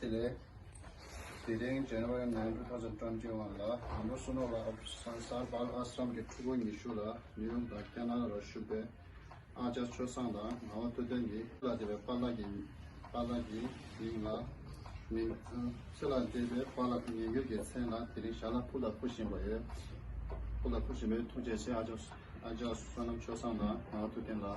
today. Today, January 9, 2021, हाम्रो सुनौला संसार बाल आश्रम के ठुलो निशुला न्यू दाक्याना रशुबे आज छोसांदा नव तुदंगी लादेबे पालागी निला नि सला देबे पाला निगे के सेना तिरि शाला पुला पुशिमे तुजेसे आज सुनम छोसांदा नव तुदेला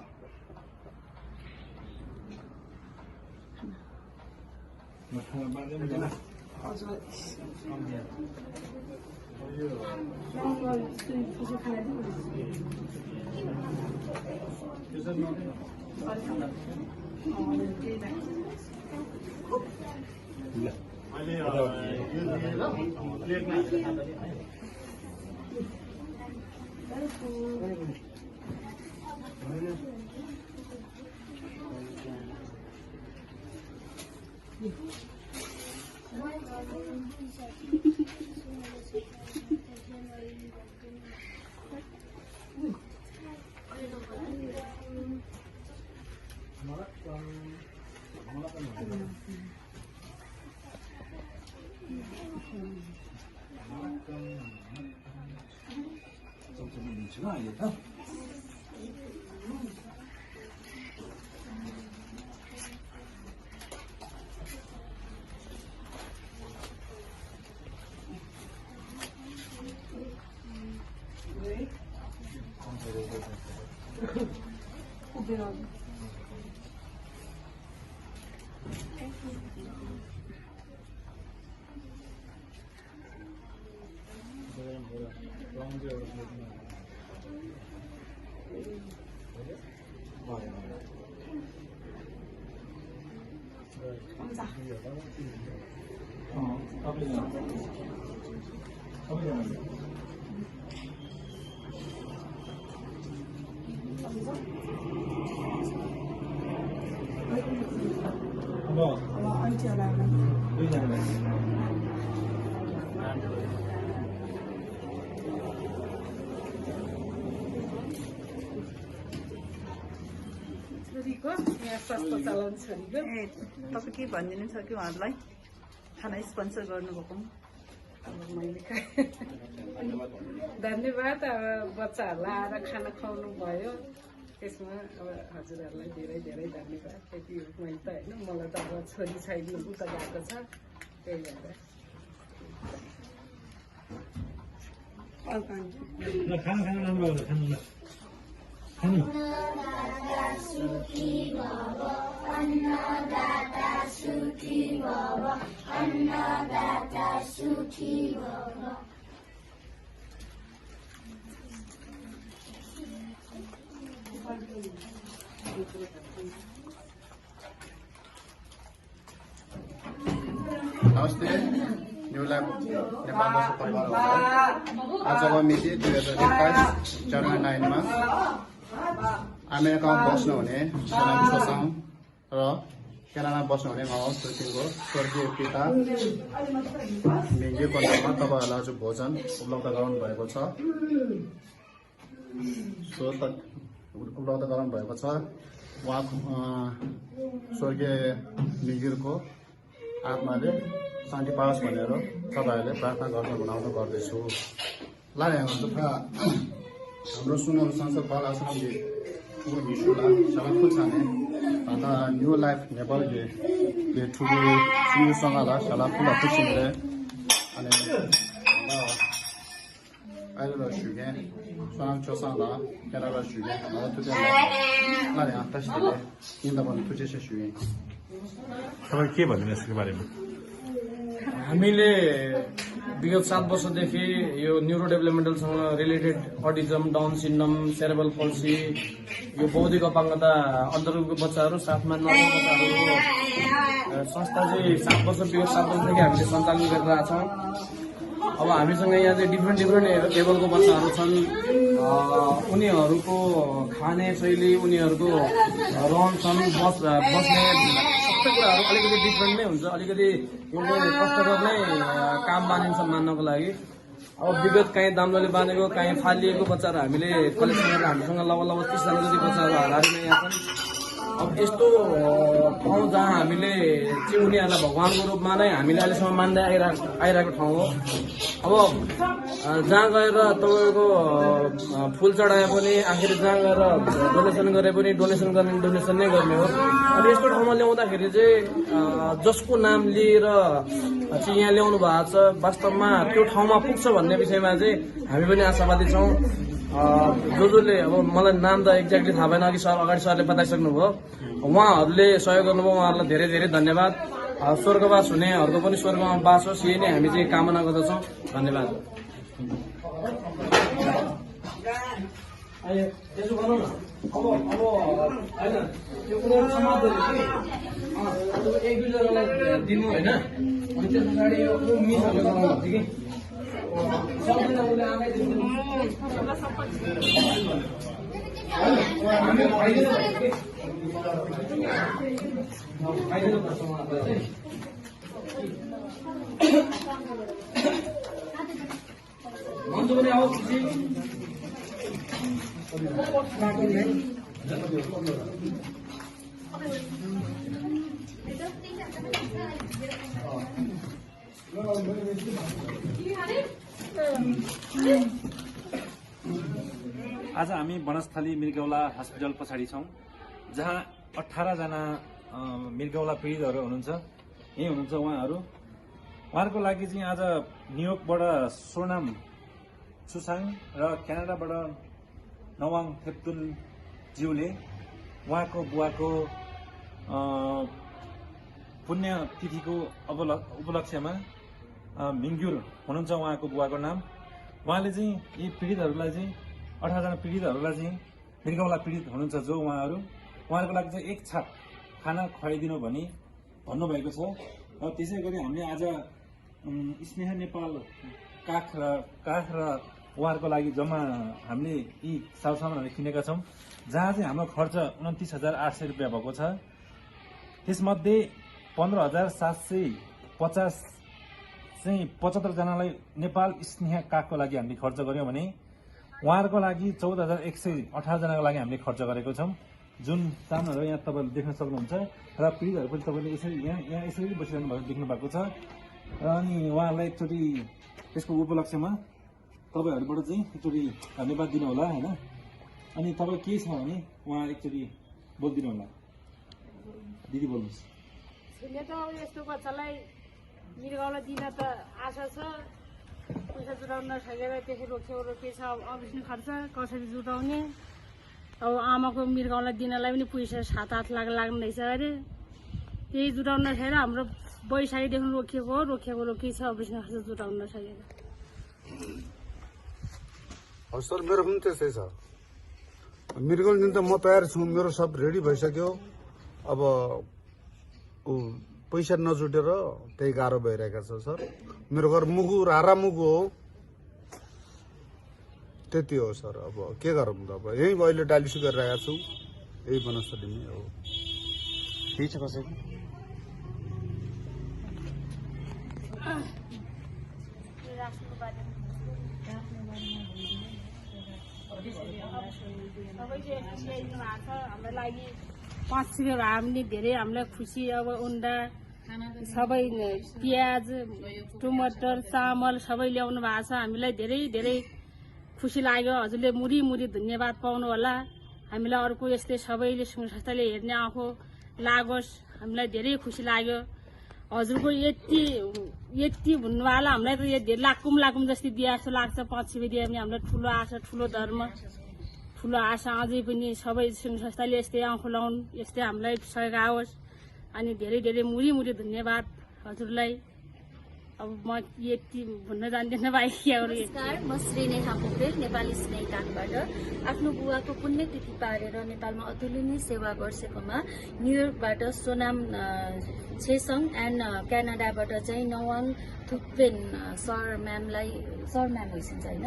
तपाईँ के भनिदिनु छ कि उहाँहरूलाई खाना स्पोन्सर गर्नुभएको धन्यवाद बच्चाहरूलाई आएर खाना खुवाउनु भयो त्यसमा अब हजुरहरूलाई धेरै धेरै धन्यवाद त्यति हो मैले त होइन मलाई त अब छोरी छैन उता गएको छ त्यही भएर अन्नदाता सुखी भव अन्नदाता सुखी भव नमस्ते न्यू ल्याब नेपालमा परिवार आज मिति 2021 जनवरी 9 मा अमेरिकामा बस्नुहुने सोनाम छोसाङ र केनाडामा बस्नुहुने माओ सुटिङको स्वर्गीय पिता मिङ्गेको नाममा तपाईँहरूलाई आज भोजन उपलब्ध गराउनु भएको छ उहाँ स्वर्गीय मिङ्गिरको आत्माले शान्ति पाओस् भनेर तपाईँहरूले प्रार्थना गर्न बनाउनु गर्दैछु ल हाम्रो सुनौला संसार बाल आश्रमले ठुलो निशुला सबै खुल्छाने अन्त न्यू लाइफ नेपालले ठुलो सुनुसँगला सला फुला खुसिमले अनि अहिले सुगे सोनाम छोसाङला केनाडा सुगे तुझे लाने आकाशले किन पनि तुझे सुगे तपाईँ के भन्नु यसको बारेमा हामीले विगत 7 वर्षदेखि यो न्युरो डेभलपमेन्टलसँग related autism down syndrome cerebral palsy यो बौद्धिक अपाङ्गता अन्तर्गतको बच्चाहरू साथमा नर्मल बच्चाहरूको संस्था चाहिँ 7 वर्षदेखि हामीले सञ्चालन गरिरहेका छौँ। अब हामीसँग यहाँ चाहिँ डिफ्रेन्ट लेभलको बच्चाहरू छन्। उनीहरूको खाने शैली उनीहरूको रहन सहन बस्ने सबै कुराहरू अलिकति डिफ्रेन्ट नै हुन्छ। अलिकति कष्टकर नै काम मानिन्छ मान्नको लागि। अब विगत कहीँ दाम्लोले बाँधेको कहीँ फालिएको बच्चाहरू हामीले कलेक्सन गरेर हामीसँग लगभग 30 जना जति बच्चाहरू हाराहारीमा यहाँ छन्। अब यस्तो ठाउँ जहाँ हामीले चाहिँ उनीहरूलाई भगवान्को रूपमा नै हामीले अहिलेसम्म मान्दै आइरहेको ठाउँ हो। अब जहाँ गएर तपाईँको फुल चढाए पनि आखिर जहाँ गएर डोनेसन गरे पनि डोनेसन गर्ने डोनेसन नै गर्ने हो। अनि यस्तो ठाउँमा ल्याउँदाखेरि चाहिँ जसको नाम लिएर चाहिँ यहाँ ल्याउनु भएको छ वास्तवमा त्यो ठाउँमा पुग्छ भन्ने विषयमा चाहिँ हामी पनि आशावादी छौँ। जसले अब मलाई नाम त एक्ज्याक्टली थाहा भएन, अघि अगाडि सरले बताइसक्नुभयो, उहाँहरूले सहयोग गर्नुभयो, उहाँहरूलाई धेरै धेरै धन्यवाद। स्वर्गवास हुनेहरूको पनि स्वर्गमा बास होस्, यही नै हामी चाहिँ कामना गर्दछौँ। धन्यवाद। त्यसो गरौँ न, अब होइन त्यो कुरो समाप्त एक दुईजनालाई दिनु होइन, अनि त्यस पछाडि यो मिसहरूले गराउनु भएको थियो कि सक्दैन उसले आँगै दिनु हामी खाइदिनु पर्छ कि खाइदिनु पर्छ उहाँहरूलाई चाहिँ। भन्छु भने आऊ खुसी आज हामी वनस्थली मृगौला हस्पिटल पछाडि छौँ, जहाँ 18 जना मृगौला पीडितहरू हुनुहुन्छ। यही हुनुहुन्छ उहाँहरूको लागि चाहिँ आज न्युयोर्कबाट सोनाम सुसाङ र क्यानाडाबाट नवाङ थेप्तुन ज्यूले उहाँको बुवाको पुण्यतिथिको उपलक्ष्यमा मिङ्ग्युर हुनुहुन्छ उहाँको बुवाको नाम। उहाँले चाहिँ यी पीडितहरूलाई चाहिँ 18 जना पीडितहरूलाई चाहिँ मृगौला पीडित हुनुहुन्छ जो उहाँहरूको लागि चाहिँ एक छाक खाना खुवाइदिनु भनी भन्नुभएको छ। र त्यसै गरी हामीले आज स्नेह नेपाल काख र उहाँहरूको लागि जम्मा हामीले यी सामानहरू किनेका छौँ, जहाँ चाहिँ हाम्रो खर्च 29,800 रुपियाँ भएको छ। त्यसमध्ये 15,750 चाहिँ 75 जनालाई नेपाल स्नेह काखको लागि हामीले खर्च गऱ्यौँ भने उहाँहरूको लागि 14,118 जनाको लागि हामीले खर्च गरेको छौँ। जुन सामानहरू यहाँ तपाईँले देख्न सक्नुहुन्छ र पीडितहरू पनि तपाईँले यसरी यहाँ यसरी बसिरहनु भएको देख्नु भएको छ। र अनि उहाँहरूलाई एकचोटि त्यसको उपलक्ष्यमा तपाईँहरूबाट चाहिँ एकचोटि धन्यवाद दिनु होला होइन। अनि तपाईँ के छ भने उहाँ एकचोटि बोलिदिनु होला। दिदी बोल्नुहोस्। छुने त अब यस्तो बच्चालाई मृगौला दिन त आशा छ, पैसा जुटाउन नसकेर त्यसै रोके छ। अब खर्च कसरी जुटाउने? अब आमाको मृगौला दिनलाई पनि पैसा 7-8 लाख लाग्दैछ अरे, त्यही जुटाउन नसकेर हाम्रो बैशाखीदेखि रोकिएको छ। अब खर्च जुटाउन नसकेर सर मेरो पनि त्यस्तै छ। मृगौला दिन त म तयार छु, मेरो सब रेडी भइसक्यो। अब पैसा नजुटेर त्यही गाह्रो भइरहेको छ सर। मेरो घर मुगु रारा मुगु हो, त्यति हो सर। अब के गरौँ त, अब यही अहिले डायलिसिस गरिरहेको छु, यही वनस्थलीमै हो। केही छ कसैको? हाम्रो लागि 5 रुपियाँ हामीले धेरै हामीलाई खुसी। अब उन्डा सबै प्याज टमाटर चामल सबै ल्याउनु भएको छ, हामीलाई धेरै धेरै खुसी लाग्यो। हजुरले मुरी धन्यवाद पाउनु होला। हामीलाई अर्को यस्तै सबैले संस्थाले हेर्ने आँखो लागोस्, हामीलाई धेरै खुसी लाग्यो। हजुरको यति भन्नुवाला हामीलाई त यो धेरै लाकुम जस्तै दिए जस्तो लाग्छ। 5 रुपियाँ दिए भने हामीलाई ठुलो आशा, ठुलो धर्म, ठुलो आशा। अझै पनि सबै संस्थाले यस्तै आँखो लाउन्, यस्तै हामीलाई सहयोग आओस्। अनि धेरै धेरै मुरी धन्यवाद हजुरलाई। अब म यति भन्न जान्दिनँ भाइ। नमस्कार, म श्री नेहा पोखरेल नेपाली स्नेह काखबाट आफ्नो बुवाको पुण्यतिथि पारेर नेपालमा अतुलनीय सेवा गर्सेकोमा न्युयोर्कबाट सोनाम छेसङ एन्ड क्यानाडाबाट चाहिँ नवाङ थुप्पेन सर म्यामलाई होइसिन्छ होइन,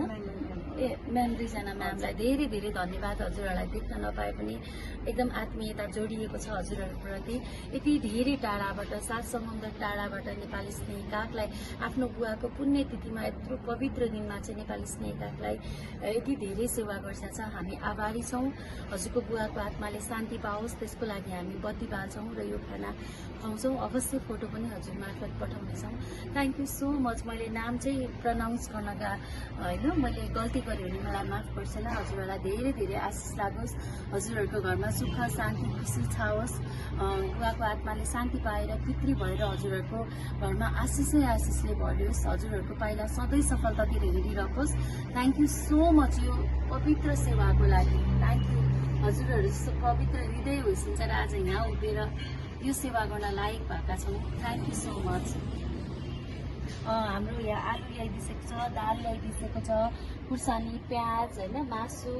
म्याम 2 जना म्यामलाई धेरै धेरै धन्यवाद। हजुरहरूलाई देख्न नपाए पनि एकदम आत्मीयता जोडिएको छ हजुरहरूप्रति। यति धेरै टाढाबाट 7 समुद्र टाढाबाट नेपाली स्नेह काखलाई आफ्नो बुवाको पुण्यतिथिमा यत्रो पवित्र दिनमा चाहिँ नेपाली स्नेहितालाई यति धेरै सेवा गरिरहेछ। हामी आभारी छौँ। हजुरको बुवाको आत्माले शान्ति पाओस् त्यसको लागि हामी बत्ती बाल्छौँ र यो खाना खुवाउँछौँ। अवश्य फोटो पनि हजुर मार्फत पठाउनेछौँ। Thank you so much. मैले नाम चाहिँ प्रनाउन्स गर्नका होइन मैले गल्ती गरेँ भने मलाई माफ गर्छ होला। हजुरहरूलाई धेरै धेरै आशिष लागोस्। हजुरहरूको घरमा सुख शान्ति खुसी छाओस्। बुवाको आत्माले शान्ति पाएर पितृ भएर हजुरहरूको घरमा आशिषै आशिषले भरियोस्। हजुरहरूको पाइला सधैँ सफलतातिर हिँडिरहोस्। थ्याङ्क यू सो मच यो पवित्र सेवाको लागि। Thank you. हजुरहरू जस्तो पवित्र हृदय होइसिन्छ र आज यहाँ उभिएर यो सेवा गर्न लायक भएका छौँ। Thank you so much. हाम्रो यहाँ आलु ल्याइदिइसकेको छ, दाल ल्याइदिइसकेको छ, खुर्सानी, प्याज होइन, मासु,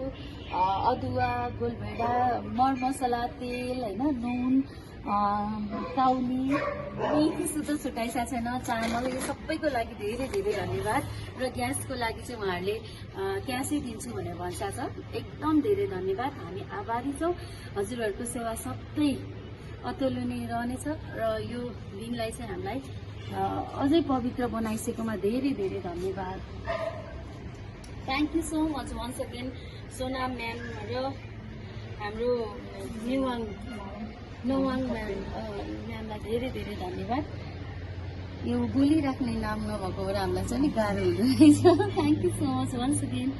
अदुवा, गोलभेडा, मरमसला, तेल होइन, नुन, काउली, मेथी सुध छुट्याइसकेको छैन, चामल, यो सबैको लागि धेरै धेरै धन्यवाद। र ग्यासको लागि चाहिँ उहाँहरूले क्यासै दिन्छु भनेर भन्छ छ। एकदम धेरै धन्यवाद। हामी आभारी छौँ। हजुरहरूको सेवा सधैँ अतुलनीय रहनेछ र यो दिनलाई चाहिँ हामीलाई अझै पवित्र बनाइसकेकोमा धेरै धेरै धन्यवाद। Thank you so much once again Sona ma'am र हाम्रो नोवाङ म्यामलाई धेरै धेरै धन्यवाद। यो बोलिराख्ने नाम नभएको भएर हामीलाई चाहिँ अलिक गाह्रो हुँदो रहेछ। Thank you so much once again.